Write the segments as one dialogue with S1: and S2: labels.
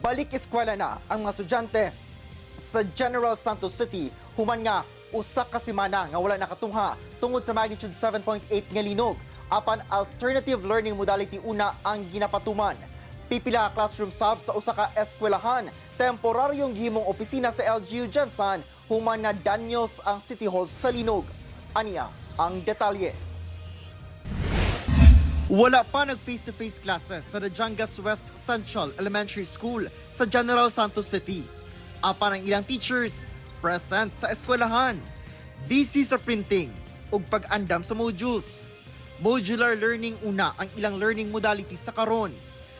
S1: Balik eskwela na ang mga estudyante sa General Santos City human nga usa ka semana nga wala nakatungha tungod sa magnitude 7.8 nga linog. Apan alternative learning modality una ang ginapatuman. Pipila ka classroom sub sa usa ka eskwelahan temporaryong gihimong opisina sa LGU Gensan human na danyos ang City Hall sa linog. Aniya ang detalye. Wala pa nag face-to-face classes sa Dadiangas West Central Elementary School sa General Santos City. Apan ang ilang teachers present sa eskwelahan. Busy sa printing ug pag-andam sa modules. Modular learning una ang ilang learning modality sa karon.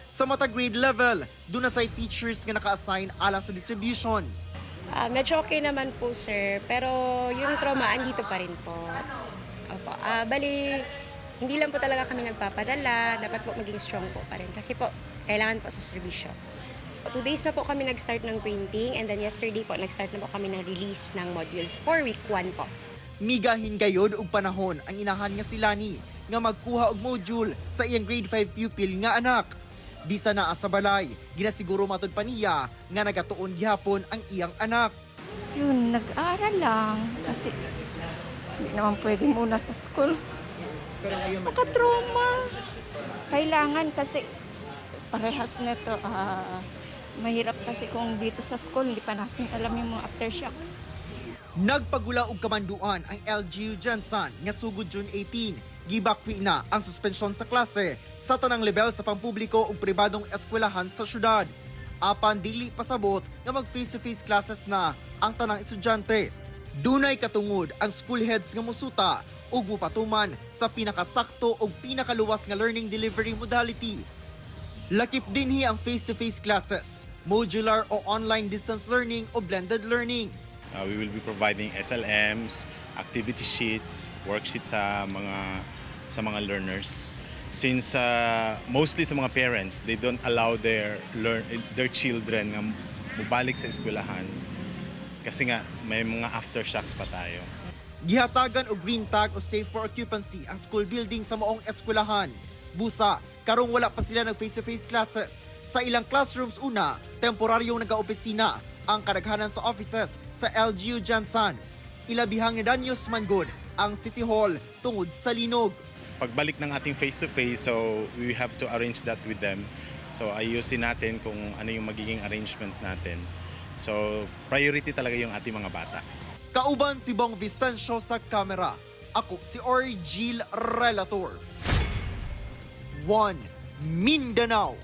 S1: Sa matag grade level, duna say teachers nga naka-assign alang sa distribution.
S2: Ah, medyo okay naman po, sir. Pero yung trauma, andito pa rin po. Opo. Ah, bali, hindi lang po talaga kami nagpapadala. Dapat po maging strong po pa rin. Kasi po, kailangan po sa serbisyo. 2 days na po kami nag-start ng printing and then yesterday po, nag-start na po kami ng release ng modules for week 1 po.
S1: Migahin gayod og panahon ang inahan nga si Lani nga magkuha og module sa iyang grade 5 pupil nga anak. Bisa naa sa balay, ginasiguro matud pa niya nga nagatuon gihapon ang iyang anak.
S3: Yun, nag-aaral lang. Kasi hindi naman pwede muna sa school. Nakatrauma. Kailangan kasi parehas nito. Mahirap kasi kung dito sa school, hindi pa natin alam yung mga aftershocks.
S1: Nagpagula og kamanduan ang LGU Gensan nga sugod June 18, gibakwi na ang suspensyon sa klase sa tanang level sa pampubliko ug pribadong eskwelahan sa syudad. Apan dili pasabot nga mag face-to-face classes na ang tanang estudyante. Dunay katungod ang school heads nga musuta ug mupatuman sa pinakasakto ug pinakaluwas nga learning delivery modality. Lakip dinhi ang face-to-face classes, modular o online distance learning o blended learning.
S4: We will be providing SLMs, activity sheets, worksheets sa mga learners. Since mostly sa mga parents, they don't allow their children nga mubalik sa eskwelahan kasi nga may mga aftershocks pa tayo.
S1: Gihatagan og green tag o safe for occupancy ang school building sa maong eskwelahan. Busa, karong wala pa sila nag face-to-face classes. Sa ilang classrooms una, temporaryong nagaopisina ang kadaghanan sa offices sa LGU Gensan. Ilabihang nadanyos man gud ang City Hall tungod sa linog.
S4: Pagbalik ng ating face-to-face, so we have to arrange that with them. So ayusin natin kung ano yung magiging arrangement natin. So priority talaga yung ating mga bata.
S1: Kauban si Bong Vicencio sa kamera. Ako si Orgil Relator. 1 Mindanao.